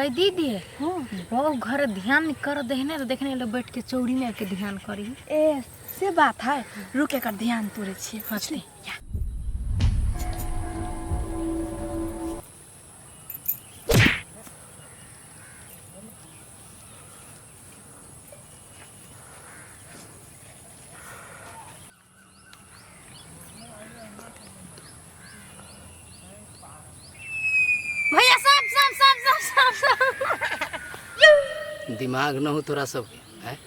कह दीदी बहु घर ध्यान कर दे ने तो देखने लो बैठ के चौड़ी में के ध्यान करी। ए से बात है, रुक एकर ध्यान तोड़े छियै। हाँ। बुझली? भैया सब सब सब सब सब सब। दिमाग न हो तोरा सबके हैं?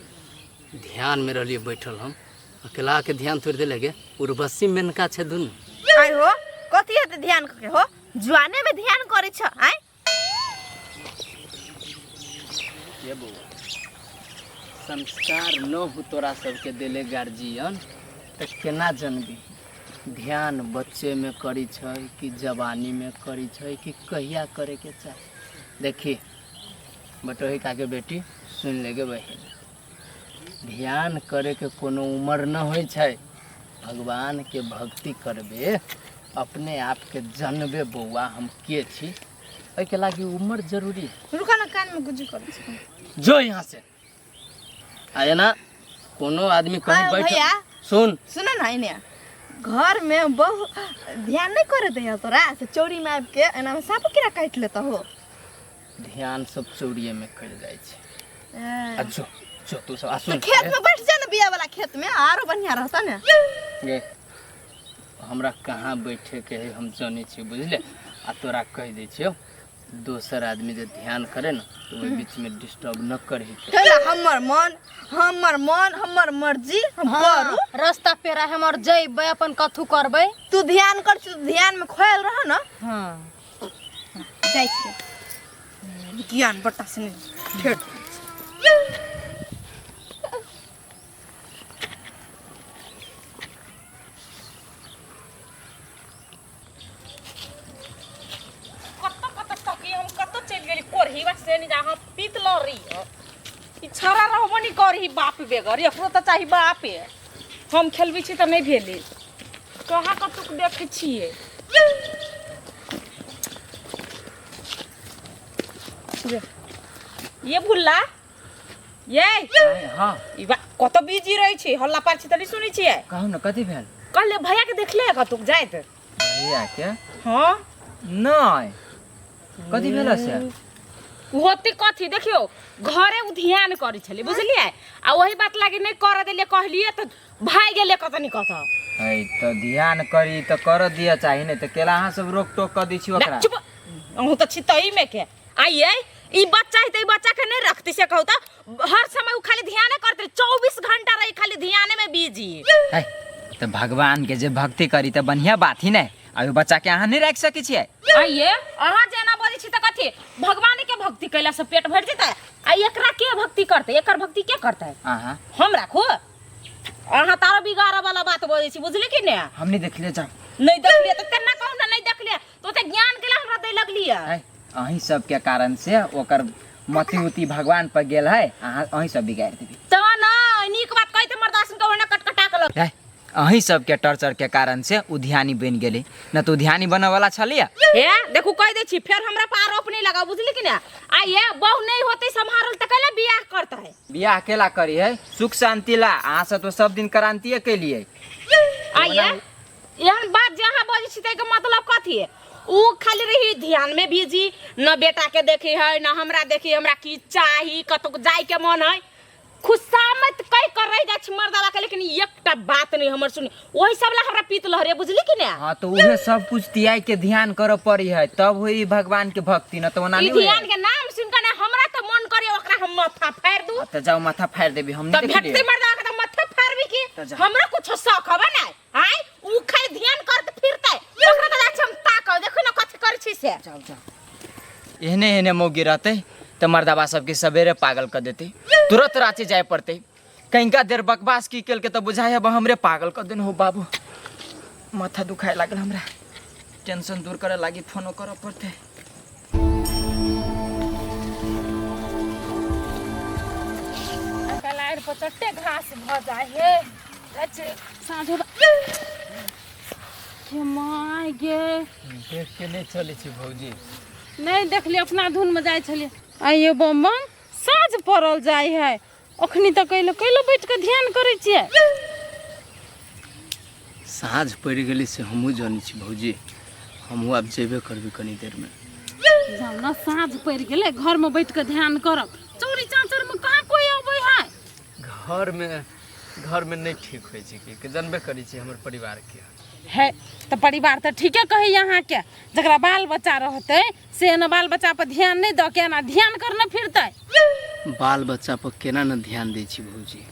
ध्यान में रहलिए बैठल, हम अकेला के ध्यान तोड़ देले गे। उर्वशी मेनका छे दुनू। आय हो, कथी हेतै ध्यान के हो? जुआने में ध्यान करै छ आय। ये बउआ, संस्कार न हो तोरा सबके देले गार्जियन तऽ केना जनबी ध्यान बच्चे में करी छै कि जवानी में करी छै कि कहिया करे के चाही। देखी बटोही काके बेटी, सुन ले गे बहिन, ध्यान करे के कोनो उम्र न होइ छै। भगवान के भक्ति करबे, अपने आप के जनबे बौआ हम के छी, एहिके लागी उम्र जरूरी है। रुका ना, कान में गुज्जू करै छी। जो यहाँ से आ ना कोनो आदमी कहीं आयो बैठ। भैया। सुन। सुन ना, एने घर में बहु ध्यान नहीं करे दे तोरा से चोरी में आबि के एना में सांप कीड़ा काटि लेता हो। ध्यान सब चोरिये में कल जाइ छै। आ जो जो तू सब आ तो सुन। खेत में बैठ जा ना, बिया वाला खेत में आरो बढ़िया रहता ने। गे, हमरा कहाँ बैठे के है हम जानै छियै, बुझले? आ तोरा कहि दै छियौ, दोसर आदमी जे ध्यान करे ने तो ओहि बीच में डिस्टर्ब न करही के। कैला हमर मन, हमर मन, हमर मर्जी, हम करू। रास्ता पेरा हमर जइबै अपन कथू करबै। तू ध्यान कर, तू ध्यान में खोयल रह ना। हाँ। जाइ छी ज्ञान बट्टा से नहीं ठेठ। कत कत तकी हम कत चलि गेली कोरही बा से नहीं जा हम पीत लड़ी ई छड़ा रहबो नहीं करही बाप बेगर, एकरो तऽ चाही बापे। हम खेलबै छी तऽ नहि भेलै। कहाँ कतुक देखै छियै। ये भुल्ला ये। हाँ। ई बा कत बिजी रहै छी, हल्ला पार छी तऽ नहि सुनै छियै। कहू ने, कथी भेल? कहले भैया के देखले कतुक जाइत? भैया के? हाँ। नहि, कथी भेल से? होती कथी, देखियो घरे उ ध्यान करै छलै बुझलियै, आ वही बात लागी नहि करऽ देलियै, कहलियै तऽ भागि गेलै कतऽ नि कतऽ। है तऽ ध्यान करी तऽ करऽ दिअ चाही, नहि तऽ केला अहाँ सब रोक टोक कऽ दै छी ओकरा। चुप, अहूँ तऽ छी तही में के आइए। ई बच्चा है तऽ ई बच्चा के नहीं रखती से कहू तऽ हर समय उ खाली ध्याने करते, 24 घंटा रही खाली ध्याने में बिजी। है तऽ भगवान के जे भक्ति करी तऽ बढ़िया बात ही ने, आ ओहि बच्चा के अहाँ नहि राखि सकै छियै? आइए अहाँ जेना बजै छी तऽ कथी भगवान के भक्ति कैला से पेट भरि जेतै? आ एकरा के भक्ति करतै? एकर भक्ति के करतै? अहाँ। हम राखू? अहाँ तारो बिगाड़ऽ वाला बात बजै छी, बुझली कि ने? हम नहि देखलियै, जाउ। नहि देखलियै तऽ केना कहू ने नहि देखलियै तऽ ओते ज्ञान के हमरा दै लगलियै। है अहीं सबके कारण से ओकर मति उति भगवान पर गेल है, अहाँ अहीं सब बिगाड़ि देबै। तऽ ना नीक बात कहैत मर्दासन के ओना कटकटा के लग। है अहीं सबके टॉर्चर के कारण से उ ध्यानी बनि गेलै, न तऽ उ ध्यानी बनऽ वाला छलियै। हे देखू, कहि दै छी, फेर हमरा पर आरोप नहि लगाउ, बुझली कि ने? आ ये बहु नहि होतै सम्हारल तऽ कैला बियाह करतै? बियाह केला करी है? सुख शांति ला। अहाँ सब तो सब दिन क्रांतिये केलियै। आ ये एहन बात जे अहाँ बजै छी ताहिके मतलब कथी? उ खाली रही ध्यान में बिजी, न बेटा के देखी है न हमरा देखी, हमरा की चाही, कतौ जाय के मन है, खुशामत कहि कर रहि जाइ छी मर्दावा के, लेकिन एकटा बात नहीं हमर सुनी, ओही सब ला हमरा पीत लहरे, बुझली कि ने? हाँ तो उहे सब कुछ त्याग के ध्यान करऽ पड़ी है तब होई भगवान के भक्ति, न तो ओना ई नहीं होई। ध्यान के नाम सुन के ने हमरा तो मन करे ओकरा हम माथा फाड़ि दू। तो जाओ माथा फाड़ देबी, हम तऽ नहीं भेटतै देखलियै। मर्दावा के तऽ माथा फाड़बी की। तऽ जा। हमरा कुछ शौक हबे नै आय, उ खाली ध्यान करत फिरतै, ओकरा तऽ जाइ छी हम ताकऽ, देखू ने कथी करै छी से। जाओ जाओ। एहने एहने मौगी रहते तऽ मर्दाबा सबके सवेरे पागल कर देते, तुरंत रांची जाए पड़ते। कहीं देर बकवास की केलके तऽ बुझाइ है हमरे पागल कर देने हो बाबू। माथा दुखाए लागल हमरा, टेंशन दूर करे लागी फोनो करऽ पड़ते। कलाइर पर चट्टे घास भऽ जाइ हे। साँझो के my गे। देख के नहि चलै छी भौजी। नहि देखलियै, अपना धुन में जाइ छलियै। आइयो बम बम साँझ पड़ल जाइ है अखनी तऽ कैलो कैलो बैठ कऽ ध्यान करै छियै। साँझ पड़ि गेलै से हमहूँ जनै छी भौजी, हमहूँ आब जेबे करबै कनी देरमे। जाउ ने, साँझ पड़ि गेलै, घरमे बैठ कऽ ध्यान करब, चौरी चाँचरमे कहाँ कोइ अबै है। घरमे घरमे नहि ठीक होइ छै कि जानबे करै छी हमर परिवारके है। तऽ परिवार तऽ ठीके कहैए अहाँके, जकरा बाल बच्चा रहतै से एना बाल बच्चा पर ध्यान नहि दऽ के एना ध्यान करने फिरतै। बाल बच्चा पर केना ने ध्यान दै छी भौजी?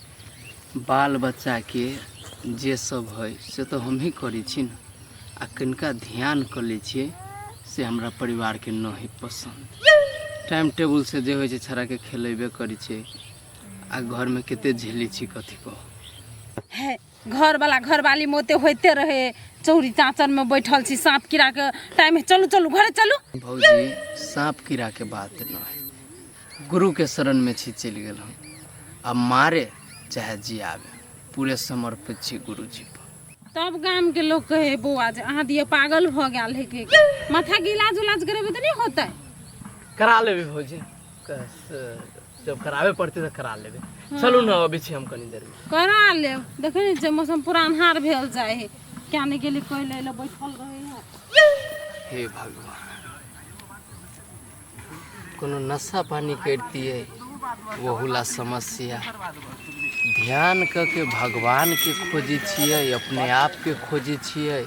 बाल बच्चाके जे सब हइ से तऽ हमही करै छी ने, आ कनिका ध्यान कऽ लै छियै से हमरा परिवारके नहि पसन्द। टाइम टेबुलसँ जे होइ छै छौड़ाके खेलेबे करै छियै, आ घरमे कते झेलै छी कथी कहू। है, घरवला घरवाली में ओते होइते रहे, चौरी चाँचर में बैठल छी, साँप कीड़ाके टाइम है। चलू चलू, घरे चलू। भौजी, साँप कीड़ाके बात नहि, गुरुके शरणमे छी, चलि गेल हम। आ मारे चाहे जियाबे, पूरे समर्पित छी गुरुजी पर। तब गामके लोग कहे बौआ जे अहाँ दिए पागल भऽ गेल है के, माथाके इलाज उलाज करेबै तऽ नहि होतै? करा लेबै भौजी, जब कराबे पड़तै तऽ करा लेबै। चलू ने, अबै छी हम कनी देरमे। करा लेब। देखै नहि छियै मौसम पूरा अन्हार भेल जाइ है, क्या नहि गेली कोइ लै लए, बैठल रहै है। हे भगवान, कोनो नशा पानी करितियै ओहू ला समस्या। ध्यान कऽ के भगवानके खोजै छियै, अपने आपके खोजै छियै,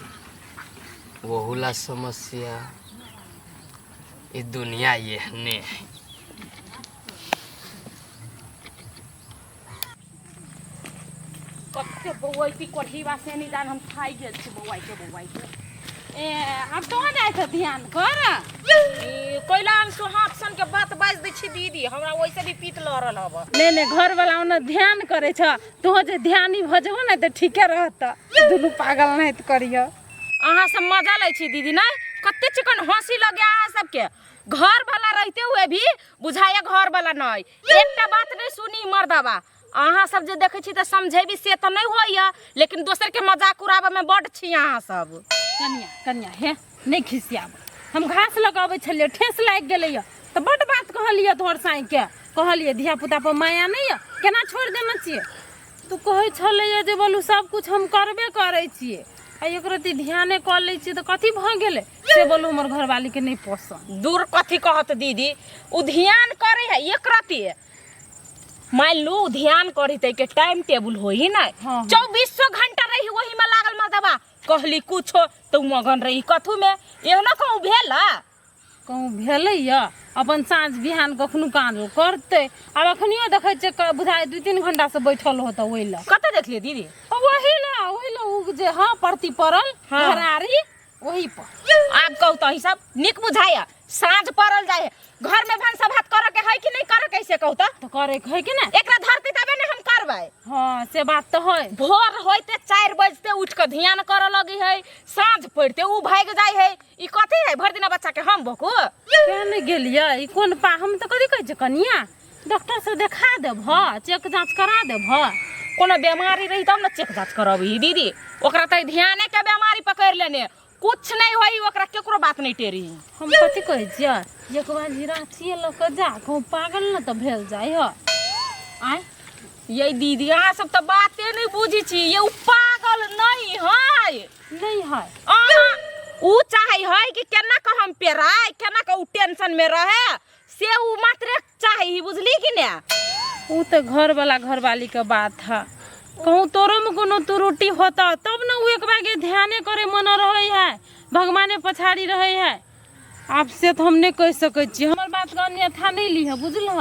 ओहू ला समस्या। ई दुनिया एहने है। कते बौआइती कोढ़ीबा से निदान हम खाइ गेल छी बौआइ के बौआइ के। ए आब तो जाइ छ ध्यान कर। ई कोइला हम सुहाग सन के बात बाजि दै छी दीदी, हमरा ओइसे भी पीत लड़ल हब। नहीं नहीं, घर वाला ओना ध्यान करे छ, तोह जे ध्यानी भ जेबो ने तऽ ठीके रहत, दुनू पागल नहीं तऽ करियो। अहाँ सब मजा लै छी दीदी, नहीं कते चिकन हंसी लगे अहाँ सबके। घर वाला रहते हुए भी बुझाया घर वाला नहीं, एकटा बात नहीं सुनी मर्दबा। अहाँ सब जे देखै छी तऽ समझेबी से तऽ नहीं होइया, लेकिन दोसर के मजाक उड़ाबऽ में बड छी अहाँ सब। कनिया कनिया हे, नहीं खिसियाब, हम घास लगाबै छलियै, ठेस लागि गेलैया तऽ बड बात कहलियै तोहर साँइके, कहलियै धिया पुता पर माया नहीं यऽ, केना छोड़ि देने छियै? तू कहै छलैया जे बोलू सब कुछ हम करबे करै छियै, आ एक रत्ती ध्याने कऽ लै छियै तऽ कथी भऽ गेलै से बोलू हमर घरवालीके नहीं पसंद। दूर कथी कहत दीदी, उ ध्यान करे है एक रत्ती, मान लू ध्यान करी तै के टाइम टेबुल होई ना। हाँ। 2400 घंटा रही वही में लागल मर्दबा, कहली कुछो तो मगन रही कथू में, एहनो कहूँ भेल? कहूँ भेलैया अपन साँझ बिहान कखनो काज करतै। आब अखनियो देखै छियै बुझाइ 2-3 घंटा से बैठल होतै ओहि लए। कतऽ देखलियै दीदी? ओही लए, ओही लए, उ जे हाँ परती पड़ल। हाँ। घरारी ओही पर। आब कहू तऽ अहीं सब नीक बुझाइया, साँझ पड़ल जाइ है, घर में भनसा भात करऽ के है कि नहीं करऽ के, से कहू तऽ? तऽ करे के है कि नहि? एकरा धरती तबे ने हम करबै। हाँ से बात तऽ है। भोर होइते 4 बजते उठ कऽ ध्यान करऽ लगी है, साँझ पड़ते उ भागि जाइ है। ई कथी है, भरि दिना बच्चा के हम भोकू? किया नहि गेलियै? ई कोन पा, हम तऽ कथी कहै छियै कनिया, डॉक्टर से देखा देब, चेक जाँच करा देब। कोनो बेमारी रही तब ने चेक जाँच करबही दीदी, ओकरा तऽ ध्याने के बेमारी पकड़ि लेने, कुछ नहीं होई ओकरा, केकरो बात नहीं टेरी। हम कथी कहै छियै, एक बार राँचीए लऽ कऽ जा, कहूँ पागल ने तऽ भेल जाइ ह। आँय ये दीदी, अहाँ सब तऽ बाते नहीं बुझै छी, ये उ पागल नहीं है। नहीं है। अहाँ उ चाहे है कि केना कऽ हम पेराय, केना कऽ उ टेंशन में रहे, से उ मात्रे चाहे ही, बुझली कि ने? उ तऽ घरवाला घरवाली के बात है, कहूँ तोरो में कोनो त्रुटि होता तब ने उ एक बागे ध्याने करे मन रहे है, भगवाने पछाड़ी रहे है। आब से तऽ हम नहीं कहि सकै छी, हमर बात के अन्यथा नहीं लीह, बुझलह?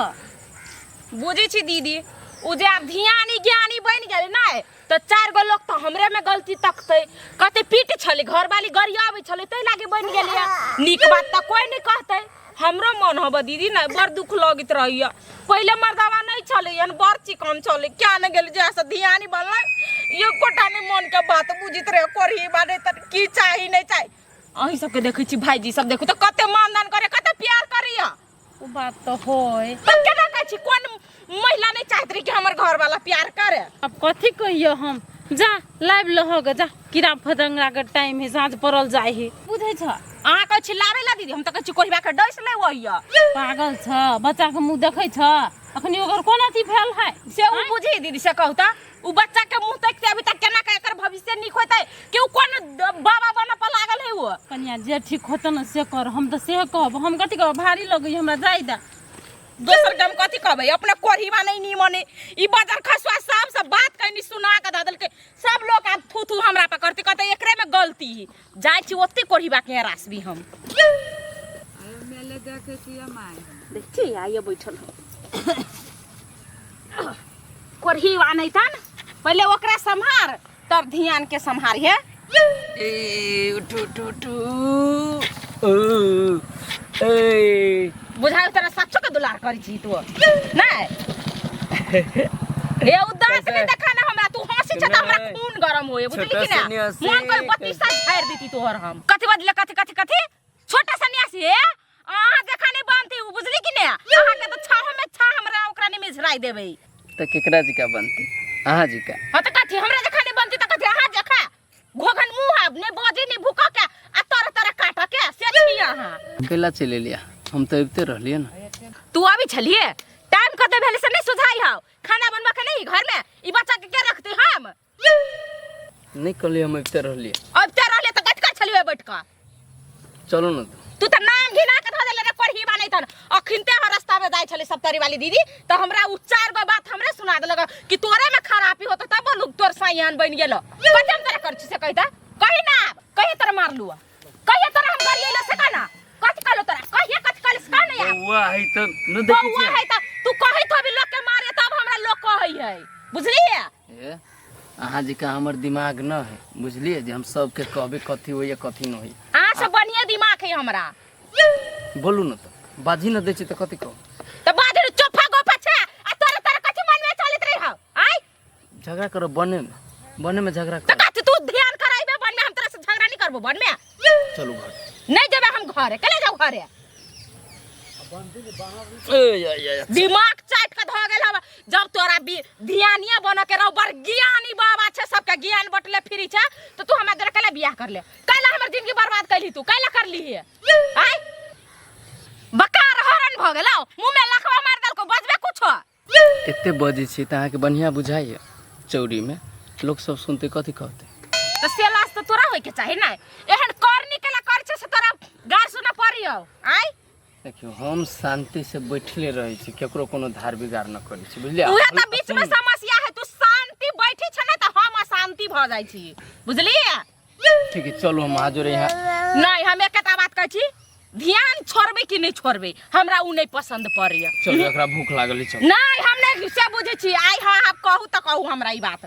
बुझै छी दीदी, उ जे आब ध्यानी ज्ञानी बनि गेलै ने तऽ 4 गो लोग तऽ हमरे में गलती तकतै, कहतै पीट छलै घरवाली गरियाबै छलै ताहि लागी बनि गेलै, नीक बात तऽ कोइ नहीं कहतै। हमरो मन हब दीदी ने, बड़ दुख लगैत रहैया, पहिले मर्दावा नहीं छलै एहन, बड़ चिकन छलै, क्या ने गेलै जे से ध्यानी बनलै, एकोटा नहीं मन के बात बुझैत रहै, करही बारे तऽ की चाही नहीं चाही। अहीं सबके देखै छी भाईजी सब देखू तऽ कते मानदान करे, कते प्यार करैया। ओ बात तऽ होय। तब केना कहै छी, कोन महिला नहीं चाहत रही कि हमर घर वाला प्यार करे? अब कथी कहियो हम, जा लाइव लह गे जा, कीड़ा फतंगा के टाइम है, साँझ पड़ल जाइ है, बुझै छ? अहाँ कहै छी लाबै ला दीदी, हम तऽ कहै छी कोहिबा के डसि ले ओहिया। पागल छ, बच्चा के मुंह देखै छ, अखनी ओकर कोन अथी भेल है से उ बुझी दीदी, से कहू तऽ उ बच्चा के मुंह देखते अभी तक केना के एकर भविष्य नीक होतै कि उ कोन बाबा बनऽ पर लागल है उ? कनिया जे ठीक होतै ने से कर, हम तऽ सेहे कहब, हम कथी कहब, भारी लगैए हमरा, जाय दे। दोसर के हम कथी कहबै, अपने कोढ़ीवा नहीं नीमन है। ई बजर खसुआ सब सब बात कहनी सुना के दऽ देलकै, सब लोग आब थू थू हमरा पर करते, कहते एकरे में गलती है। जाइ छी ओते कोढ़ीवा के रासबी हम। देखी आइए बैठल हो कोढ़ीवा नहीं था न, पहले ओकरा सम्हार तब ध्यान के सम्हार है। ए उठू उठू उठू ओ ए बुझाइ तोरा सच्चो के दुलार करै छी तू नहीं? ए उदास नहीं देखा ना हमरा, तू हंसी छ त हमरा खून गरम होए, बुझली छोटा कि ना? सन्यासी। मन कर बत्तीसा झाड़ देती तोहर हम। कथी बदले कथी कथी कथी छोटा सन्यासी है? अहाँ देखा नहीं बनती उ, बुझली कि ना? अहाँ के तो छाह में छाह हमरा ओकरा नहीं मिझराई देबै। तऽ केकरा जी का बनती? अहाँ जी का। हाँ तऽ कथी हमरा देखा नहीं बनती तऽ कथी अहाँ देखा? घोघन मुँह है, ने बजे ने भूख के आ तरह तरह काट के से छी अहाँ। कैला चलि एलियै? हम तऽ अबिते रहलियै ने। तू अभी छलिए? टाइम कते भेलै से नहीं सुझाई हौ? खाना बनबा के नहीं घर में? ई बच्चा के के रखते हम? नहीं कहलियै, हम अबिते रहलियै। अबिते रहलियै तऽ कथी कर छलियै बैठ कऽ? चलू ने। तू तऽ नाम घिना के धऽ देले रे कोढ़ी बनै तन। अखिनते हम रास्ता में जाइ छलै सप्तरी वाली दीदी तऽ हमरा उ चार गो बात हमरे सुना देलक कि तोरे में खराबी होतो तब बोलू तोर साइयान बनि गेलो। कथी हम तोरा कर छी से कहि तऽ? कहि ना, कहिए तोरा मारलू, कहिए तोरा हम गरियैलो से कह ना, कथी कहलो तोरा, कहिए कथी कहलो से कह ना यार। बौआ है तऽ न देखै बौआ छियै। है तऽ तू कहैत होबी लोक के मारे तब हमरा लोक कहै है, बुझलिए? ए अहाँ जी का हमर दिमाग न है, बुझलिए, जे हम सबके कहबे कथी होइए कथी न होइए। अहाँ से बढ़िया दिमाग है हमरा। बोलू न तऽ बाजी न दै छी तऽ कथी कहू? तऽ बाजी न चोफा गोफा छै आ तोरा तोरा कथी मन में चलैत रही हौ? आय झगड़ा करो बने में, बने में झगड़ा तऽ करो। कथी तू ध्यान कराइबे बन में? हम तोरा से झगड़ा नहीं करबो बन में। चलू घर। नहीं जेबे हम घरे, केले जाऊ घरे? ए या या या। दिमाग चाट के धो गेल हवा। जब तोरा ध्यानिया बन के रहो, बड़ ज्ञानी बाबा छे, सबके ज्ञान बटले फिरी छे, तो तू हमरा जरा कैला बियाह कर ले? कैला हमर जिंदगी बर्बाद कैली तू? कैला करली है? आय बकार हरण भ गेलौ, मुंह में लखवा मार देलको, बजबे कुछो। एते बजै छी तऽ अहाँके बढ़िआँ बुझाइए? चौरीमे लोक सब सुनतै कथी कहतै? तऽ से लाज तऽ तोरा होइके चाही ने, एहन करनी केला कर छे से तोरा गार सुना पड़ियौ। आय देखियौ, हम शांति से बैठले रहै छी, केकरो कोनो धार बिगाड़ न करै छी, बुझलियै? उहे तऽ बीच में समस्या है, तू शांति बैठी छ ने तऽ हम अशांति भ जाइ छी, बुझलियै? ठीक है चलू, हम अहाँ जोरे यहाँ नहीं, हम एकटा बात कहै छी, ध्यान छोड़बै कि नहि छोड़बै हमरा उ नहि पसंद पड़ैया। चलू, एकरा भूख लागल है, चलू। नहीं, हम नहीं से बुझै छी। आइ हाँ आप कहू तऽ कहू हमरा ई बात।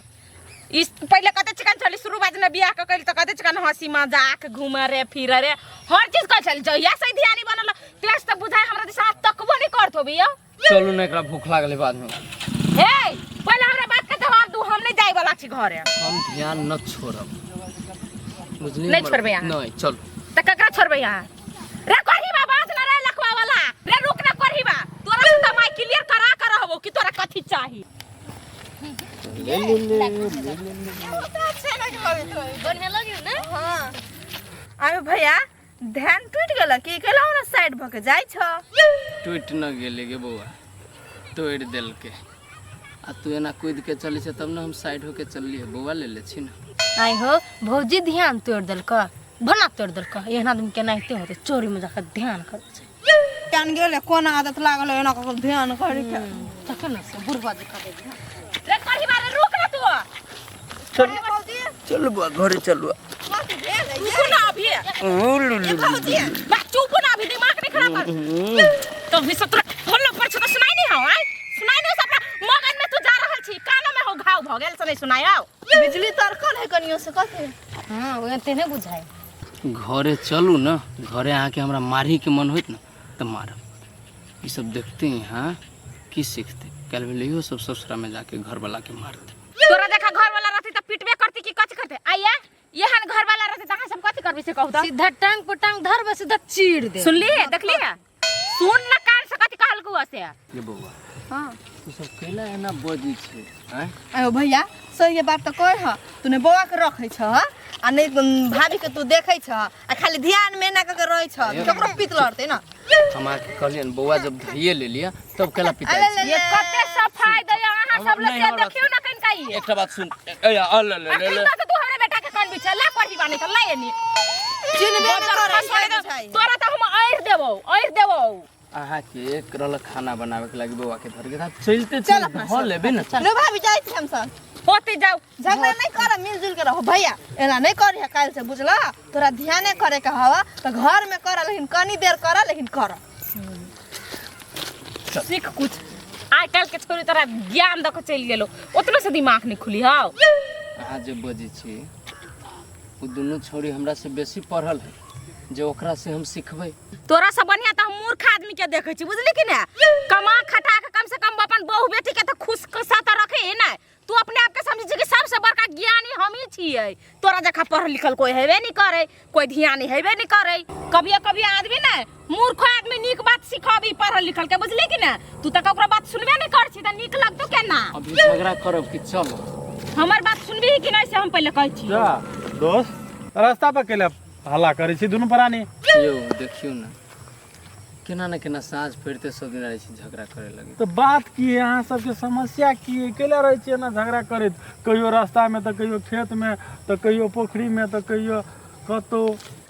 इस पहिले कते चिकन छली शुरू बाज ने बियाह के कैली तऽ कते चिकन हंसी मजाक घूमे रे फिरे रे हर चीज कहै छली, जहिया से ध्यानी बनल तेज तऽ बुझाइ हमरा दिशा तकबो नहीं करत होबी यौ। चलू ने, एकरा भूख लागल है, बाद में। हे पहिले हमरा बात के जवाब दू, हम नहीं जाय वाला छी घरे। हम ध्यान न छोड़ब, बुझलियै? नहीं छोड़बै अहाँ। नहीं, चलू। तऽ ककरा छोड़बै अहाँ? रे कोढ़ीबा बाज न रे लखवा वाला रे, रुक ना कोढ़ीबा, तोरा से तऽ my clear करा के रहबो कि तोरा कथी चाही। बढ़िया लगियो ने? हाँ। अरे भैया, ध्यान टूटि गेल कि केला ना साइड भऽ के जाइ छ? टूटि न गेलै गे बौआ, तोड़ि देलकै। आ तू एना कूदि के चलै छै तब ने हम साइड होके चललियै, बौआ ले ले छी ने। आइ हो भौजी, ध्यान तोड़ देलक, भना तोड़ देलक। एहन आदमी केनाहिते होतै, चोरी में जाके ध्यान करै छै। ध्यान गेल, कोन आदत लागल है एना कऽ के ध्यान करे के? तखन ने से बुढ़बा जे करै ध्यान। रे कोढ़ीबा रे, रुक ना तू। चलू बौआ, घरे चलू। कथी भेल? रुकू ना अभी। बा चुप ना अभी, दिमाग नहीं खराब कर। तो भी सब तोरा होलो पर छ त सुनाई नहीं हौ? आइ सुनाई नहीं सबरा मगन में तू जा रहल छी, कान में हो घाव भ गेल से नहीं सुनाई हौ? बिजली तरकल है कनियो से कथी? हाँ, ओहे तेने बुझाइ। घरे चलू ने, घरे अहाँके हमरा मारही के मन होइत ने तऽ मारब। ई सब देखते यहाँ की सीखते? काल्हि भेलै इहो सब ससुरा में जाके घर वाला के मारते। तोरा देखा घर वाला रहती त पिटबे करती कि कथी करते? आइया एहन घर वाला रहते त अहाँ सब कथी करबे से कहू त? सीधा टांग पर टांग धरबै, सीधा चीर दे। सुनली, देखली, सुन न कान से कथी कहलकू से। ये बौआ। हाँ। तू सब कैला एना बजै छै? आँय? आयो भैया, सही बात तऽ कह, तूने बौआ के रखै छ आ नहीं भाभी के तू देखै छ आ खाली ध्यान में ना कके रहै छ, केकरो पीत लड़तै ना। हम अहाँके कहलियनि बौआ जब धइए लेलियै तब केला पिताइ अले छी? ले ये ले। कते सफाई दै अहाँ सब लोग नहीं, से हमरा- देखियौ ना कनिका ई। एकटा बात सुन, ए आ ले ले ले अखन ले। तक तू हमरे बेटा के कन बिछा ला पढ़ी बानी त ला एनी। चिन्हबे न करै बजर छै बुझाइ। तोरा त हम ऐर देबौ, ऐर देबौ। अहाँके एक रहल खाना बनाबे के लागी बौआ के धर के साथ चलते चल चल अपना धऽ लेबै ने। लो भाभी, जाइ छी हमसब। होते जाऊ। झगड़ा नहीं कर, मिलजुल के रहो भैया। एना नहीं करी है काल्हि से, बुझला? तोरा ध्याने करे के हवा तो घर में कर, लेकिन कनी देर कर, लेकिन कर। सीख कुछ। आइ काल्हि के छोरी तोरा ज्ञान दऽ के चलि गेलो, ओतनो से दिमाग नहीं खुली हौ। अहाँ जे बजै छी ओ दुनू छौड़ी हमरा से बेसी पढ़ल है, जे ओकरा से हम सिखबै। तोरा से बढ़िया तऽ हम मूर्ख आदमी के देखै छी, बुझली कि ने? कमा खटा के कम से कम अपन बहु बेटी के तऽ खुश से तऽ रखे है ने। तू अपने आप के समझै छी कि सबसे बड़का ज्ञानी हम ही छियै, तोरा जकाँ पढ़ल लिखल कोई हेबे नहीं करे, कोई ध्यान हेबे नहीं करे। कभी कभी आदमी ने मूर्ख आदमी नीक बात सिखबी पढ़ल लिखल के, बुझली कि ने? तू तऽ ककरो बात सुनबे नहीं कर छी तऽ नीक लगतो केना? अभी झगड़ा करब कि चलो? हमर बात सुनबी कि नहीं से हम पहिले कहै छी। जा दोस्त, रास्ता पर केला हल्ला करै छी दुनू प्राणी? यौ देखियौ ने केना ने केना साँझ पड़िते सब दिन रहै छी झगड़ा करे लगे। तऽ बात की है, अहाँ सबके समस्या की है? केला रहै छी एना झगड़ा करैत? कहियो रास्तामे तऽ कहियो खेतमे तऽ कहियो पोखरिमे तऽ कहियो कतौ।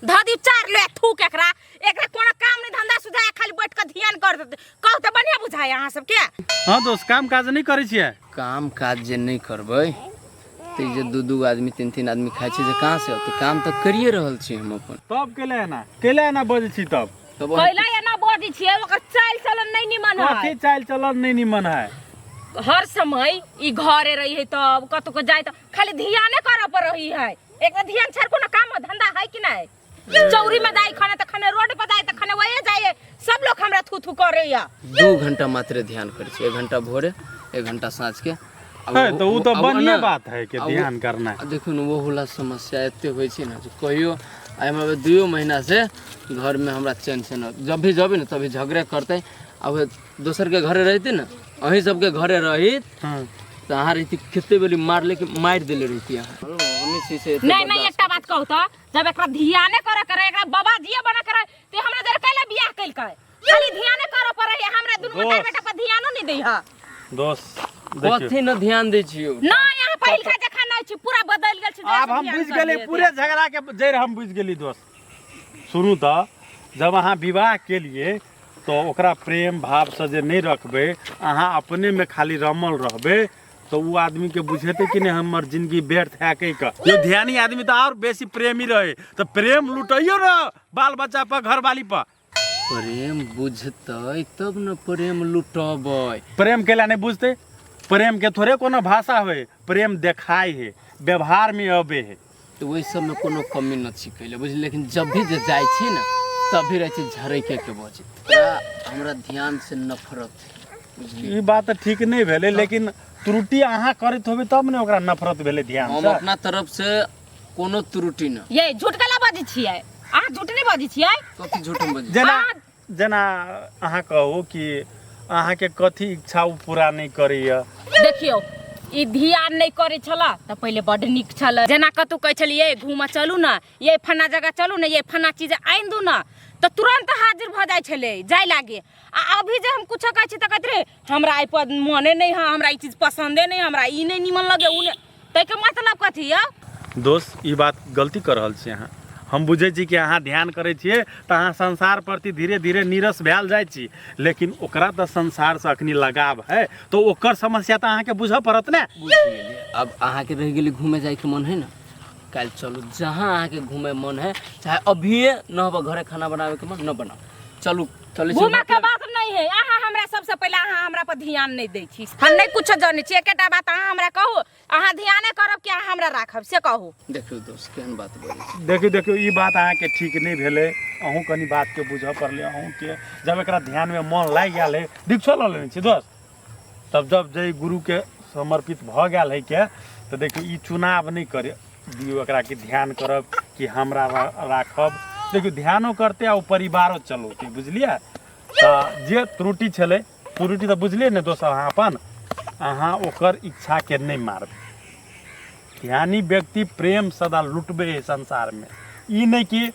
धऽ दी चार ले थूक एकरा, एकरा कोनो काम नहीं धंधा सुझाय, खाली बैठ के ध्यान कर देते। कहू तऽ बढ़िया बुझाय अहाँ सबके। हँ दोस्त, काम काज नहि करै छियै? काम काज जे नहि करबै तऽ ई जे दू दू आदमी तीन तीन आदमी खाइ छै जे कहाँ से औतै? काम तऽ करिए रहल छी हम अपन। तब केला एना केला एना बजै छी तब? तब पहिले एना बजै छियै, ओकर चालि चलन नहि निमन है। कथी चालि चलन नहि निमन है? हर समय ई घरे रही है तब कतौ के जाय तऽ खाली ध्याने करऽ पर रही है। एकरा ध्यान छाड़ कोनो काम धंधा है कि नहीं? चौरी में जाय खाने तऽ खाने रोड पर जाय तऽ खाने वही जाय, सब लोग हमरा थू थू करैया। 2 घंटा मात्र ध्यान करै छी, 1 घंटा भोरे 1 घंटा साँझ के। है तऽ ओ तऽ बढ़िया बात है कि ध्यान करना। देखियौ ने ओहो ला समस्या एते होइ छै ने जे कहियो आइ हमरा 2 महीना से घरमे हमरा चैन से न, जब भी जबी ने तभी झगड़े करतै। आ उहे दोसरके घरे रहितै ने, अहीं सबके घरे रहित तऽ अहाँ रहिती कते बेरी मारले कि मारि देले रहिती अहाँ। नहीं नहीं, एकटा बात कहू तऽ जब एकरा ध्याने करे करे एकरा बाबाजीए बना करे ते हमरा जर कैला बियाह केलकै? खाली ध्याने करे पर रहे, हमरा दुनू बेटा बेटा पर ध्यानो नहीं दै ह। दोस्त देखियौ, कथी न ध्यान दै छियौ ना, यहाँ पहिलका जखा नहीं छी, पूरा बदल गेल छी। आब हम बुझि गेली पूरे झगड़ा के जड़ि हम बुझि गेली। दोस्त सुनू तऽ, जब अहाँ विवाह केलिए तऽ ओकरा प्रेम भावसँ जे नहि रखबै, अहाँ अपनेमे खाली रमल रहबै तऽ ओ आदमीके बुझेतै कि नहि हमर जिंदगी व्यर्थ है कहि कऽ? जो ध्यानी आदमी तऽ आओर बेसी प्रेमी रहे तऽ प्रेम लुटैयौ ने बाल बच्चा पर, घरवाली पर। प्रेम बुझतै तब ने प्रेम लुटबै। प्रेम केला नहीं बुझते? प्रेम के थोड़े कोनो भाषा होय, प्रेम देखाय है, व्यवहार में अबे है। तऽ ओहि सबमे कोनो कमी न छी कैले बुझली, लेकिन जब भी जे जाइ छी ने तब भी रहै छै झरैके के बजैत। हमरा ध्यान से नफरत है, बुझली? ई बात तऽ ठीक नहि भेलै, लेकिन त्रुटि अहाँ करैत होबै तब ने ओकरा नफरत भेलै ध्यान हम से। अपना तरफ से कोनो त्रुटि न। ये झूठ केला बजै छियै अहाँ? झूठ नहीं बजै छियै? कथी झूठ हम बजै? जेना जेना अहाँ कहू कि अहाँके कथी इच्छा ओ पूरा नहि करैया। देखियौ, ई ध्यान नहि करै छल तऽ पहिले बड्ड नीक छल। जेना कतहु कहै छलियै घूमऽ चलू ने, ये फन्ना जगह चलू ने, ये फन्ना चीज आनि दू ने, तऽ तुरन्त हाजिर भऽ जाइ छलै जाय लागे। आ अभी जे हम कुछो कहै छी तऽ कहैत रहे हमरा एहि पर मने नहि है, हमरा ई चीज पसन्दे नहि, हमरा ई नहि नीमन लगे ओ नहि। ताहिके मतलब कथी यौ? दोस्त, ई बात गलती कऽ रहल छी अहाँ। हम बुझै छी कि अहाँ ध्यान करै छियै तऽ अहाँ संसार प्रति धीरे धीरे नीरस भेल जाइ छी, लेकिन ओकरा तऽ संसारसँ अखनी लगाव है तऽ ओकर समस्या तऽ अहाँके बुझऽ पड़त ने। बुझि गेलियै। अब अहाँके रहि गेलै घूमे जाइके मन है ने, काल्हि चलू जहाँ अहाँके घूमे मन है, चाहे अभिये न होबऽ घरे खाना बनाबेके मन न बनाउ, चलू चलै छी। घूमऽ के बात नहीं है। अहाँ हमरा सबसे पहिले अहाँ हमरा पर ध्यान नहीं दै छी, हम नहीं कुछो जानै छी। एकेटा बात अहाँ हमरा कहू, अहाँ ध्याने करब कि अहाँ हमरा राखब से कहू। देखियौ दोस्त, केहन बात बोलै छी। देखियौ देखियौ, ई बात अहाँके ठीक नहि भेलै। अहूँ कनि बातके बुझऽ पड़लै अहूँके। जब एकरा ध्यानमे मन लागि गेल है, दीक्षो लऽ लेने छी दोस्त, तब जब जय गुरुके समर्पित भऽ गेल है के तऽ देखियौ ई चुनाव नहि करे दियौ एकरा कि ध्यान करब कि हमरा राखब। देखियौ, ध्यानो करतै आ ओ परिवारो चलौतै, बुझलियै? तऽ जे त्रुटि छलै, त्रुटि तऽ बुझलियै ने दोस्त, अहाँ अपन अहाँ ओकर इच्छाके नहि मारबै। ध्यानी व्यक्ति प्रेम सदा लुटबे है संसार में, ई नहीं कि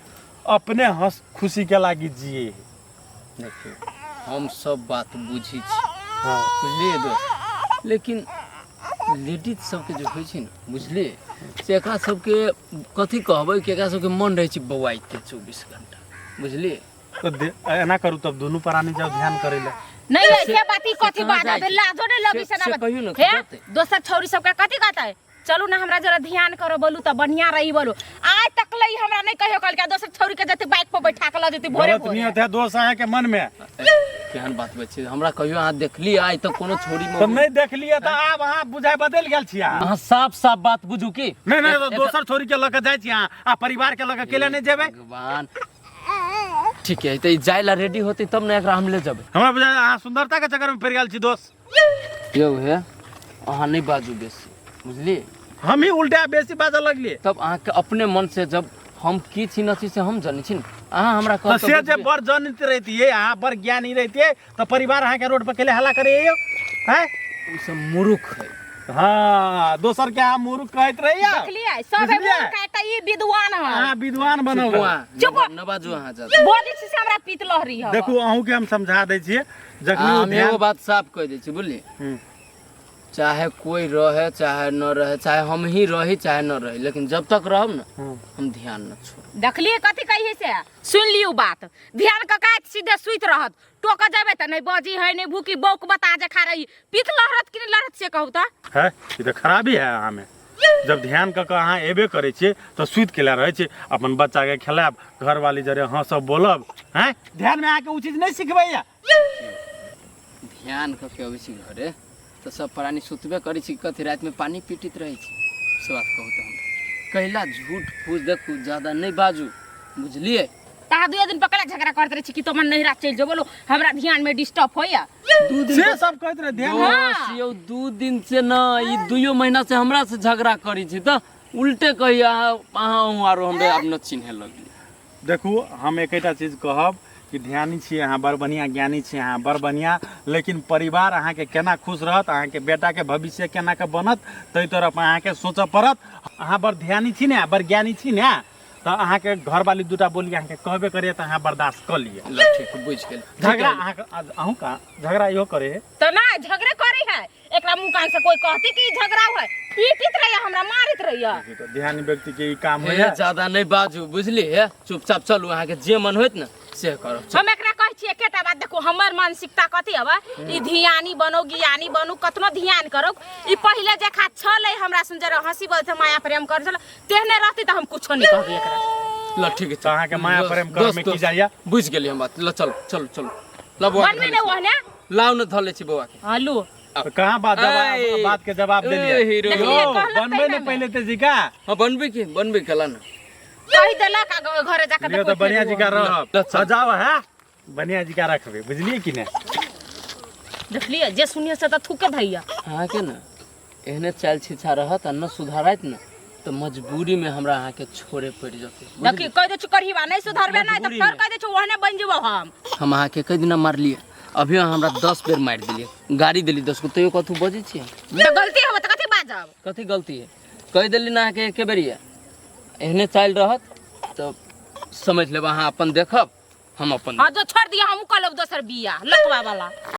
अपने हंस खुशी के लागी जिए है। देखियौ हम सब बात बुझै छी। हाँ। बुझलियै दोस्त, लेकिन लेडीज सबके जे होइ छै ने, बुझलियै, से एकरा सबके कथी कहबै कि एकरा सबके मन रहै छै बौआइते 24 घंटा, बुझलियै। तो एना करू तब दुनू प्राणी जाओ ध्यान करे ला। नहीं से- ऐसे बात ही से कथी कहाँ बात जाइ है छै? लाजो नहीं लगी से- से ना से बात। कहियौ ने, हे जतै। दोसर छौरी सबके कथी कहतै, चलू ना हमरा जरा ध्यान करो बोलू त बढ़िया रही बोलू। आज तक ले हमरा नहीं कहियो कहलकै, दोसर छौरी के जते बाइक पर बैठा के ल जते भोरे गलत भोरे। नियत है दोस्त अहाँ के मन में। केहन बात बजै छै, हमरा कहियो अहाँ देखली आइ तक कोनो छोरी तो नहीं देखलिए तो आब अहाँ बुझाइ बदलि गेल छी अहाँ। अहाँ साफ साफ बात बुझू की नहीं नहीं, तो दोसर छोरी के लऽ के जाइ छी अहाँ आ परिवार के लऽ के केला नहीं जेबै। भगवान, ठीक है, तऽ ई जाय ला रेडी होतै तब ने एकरा हम ले जेबै। हमरा बुझाइ अहाँ सुंदरता के चक्कर में पड़ि गेल छी दोस्त। यौ हे, अहाँ नहीं बाजू बेसी, बुझलियै। हम ही उल्टा बेसी बाजऽ लगलियै। तब अहाँके अपने मन से जब हम की छी न छी से हम जनै छी ने, अहाँ हमरा तऽ कहब से जे बुझबै। बड़ जनैत रहितियै अहाँ, बड़ ज्ञानी रहितियै तऽ परिवार अहाँके रोड पर केले हल्ला करैए यौ? हैं? ओ सब मूर्ख है। हाँ, दोसर के अहाँ मूर्ख कहैत रहियै। देखलियै सब है बुझलियै? मूर्ख है त ई विद्वान है। अहाँ विद्वान बनल चुप रहू। अहाँ, चुप। न बाजू अहाँ ज्यादा। बजै छी से हमरा पीत लहरी हवा। देखू अहूँके हम समझा दै छियै, जखनी ओ हम ध्यान एगो बात साफ कहि दै छी, बुझलियै, चाहे कोई रहे चाहे न रहे, चाहे हम ही रही चाहे न रही, लेकिन जब तक रहब न हम ध्यान न छोड़ब। देखलियै कथी कहियै से सुनि लियौ बात, ध्यान कऽ काटि सीधे सुति रहत, टोक जेबै तऽ नहि बजी है नहि भूकी, बौक बता जे खा रही, पीत लहरत कि नहि लहरत से कहू तऽ। है ई तऽ खराबी है अहाँ में। जब ध्यान कऽ कऽ अहाँ एबे करै छियै तऽ सुति केला रहै छियै, अपन बच्चाके खेलायब, घरवाली जरे हँसब बोलब, हैं ध्यान में अहाँके ओ चीज नहि सिखबैया। ध्यान कऽ के अबै छी घरे तऽ सब प्राणी सुतबे करै छी, कथी रातिमे पानि पीटैत रहै छी, से बात कहू तऽ हमरा कैला झूठ फूस। देखू ज्यादा नहि बाजू, बुझलियै। ता दुए दिन पकड़ा झगड़ा करते रहे छी कि तो नहिरा चलि जो, बोलो हमरा ध्यान में डिस्टर्ब होइया। 2 दिन से सब कहैत रहे ध्यान। दोस्त यौ, 2 दिन से न, ई 2 महीना से हमरा से झगड़ा करै छी तऽ उल्टे कही अहाँ अहाँ आरो हमरे आब न चिन्हे लगली। देखू हम एकेटा चीज कहब कि ध्यानी छी अहाँ, बड़ बढ़िआँ ज्ञानी छी अहाँ, बड़ बढ़िआँ, लेकिन परिवार अहाँके केना खुश रहत, अहाँके बेटाके भविष्य केना के बनत, ताहि तरफ अहाँके सोचऽ पड़त। अहाँ बड़ ध्यानी छी ने, बड़ ज्ञानी छी ने, तऽ अहाँके घरवाली दूटा बोली अहाँके कहबे करैए तऽ अहाँ बर्दाश्त कऽ लिअ। ल ठीक, बुझि गेल। झगड़ा अहाँके अहूँ कहाँ झगड़ा इहो करे है तऽ नहि झगड़े करे है, एकरा मुँह कान से कोई कहती कि झगड़ा है, पीटित रहिए हमरा मारित रहिए। तऽ ध्यानी व्यक्ति के ई काम हे होइए। ज्यादा नहीं बाजू, बुझली, हे चुपचाप चलू, अहाँके जे मन होइत ने से करब। हम एकरा कहै छियै एकेटा बात, देखू हमर मानसिकता कथी हवे, ई ध्यानी बनू ज्ञानी बनू, कतनो ध्यान करू, ई पहिले जखा छलै हमरा सुन जरा हंसी बोलते माया प्रेम करै छलै तेहने रहती तऽ हम कुछो नहीं कहबै एकरा। ल ठीक है, तऽ अहाँके माया प्रेम करऽ में की जाइया? बुझि गेलियै हम बात। ल चलू चलू चलू, ल बौआ के बनबे धऽ ने लै छी। ओहने लाउ ने धऽ लै छी बौआ के। हँ लू। तऽ कहाँ बात जवाब, बात के जवाब देलियै? ए, हीरो। देखलियै, यौ, कहलक बनबै तहिना ने ने। पहिले तऽ जीका। हाँ बनबै के, बनबै केला ने। कहि देलक आ घरे जाके लियौ तऽ बढ़िया जीका रहब, ल, चल। सजाव है बढ़िया जीका रखबै, बुझलियै कि नहि? देखलियै जे सुनिए से तऽ थूके धैया। अहाँके ने एहने चालि छिछा रहत आ न सुधारत ने तऽ मजबूरी में हमरा अहाँके छोड़े पड़ि जेतै। देखी कहि दै छी करहीबा नहीं सुधरबे नहीं तऽ फेर कहि दै छी ओहने बनि जेबो हम। हम अहाँके कई दिना मारलियै, अभी अहाँ हमरा 10 बेर मारि देलियै, गाड़ी देली 10 गो, तैयो कथू बजै छियै? तऽ गलती होबे तऽ कथी बाजब? कथी गलती है? कहि देली ने अहाँके एके बेरिया, एहने चालि रहत तऽ समझ लेब अहाँ अपन देखब, हम अपन। हाँ जो छोड़ दिया हम कऽ लेब दोसर बियाह लकवा वाला।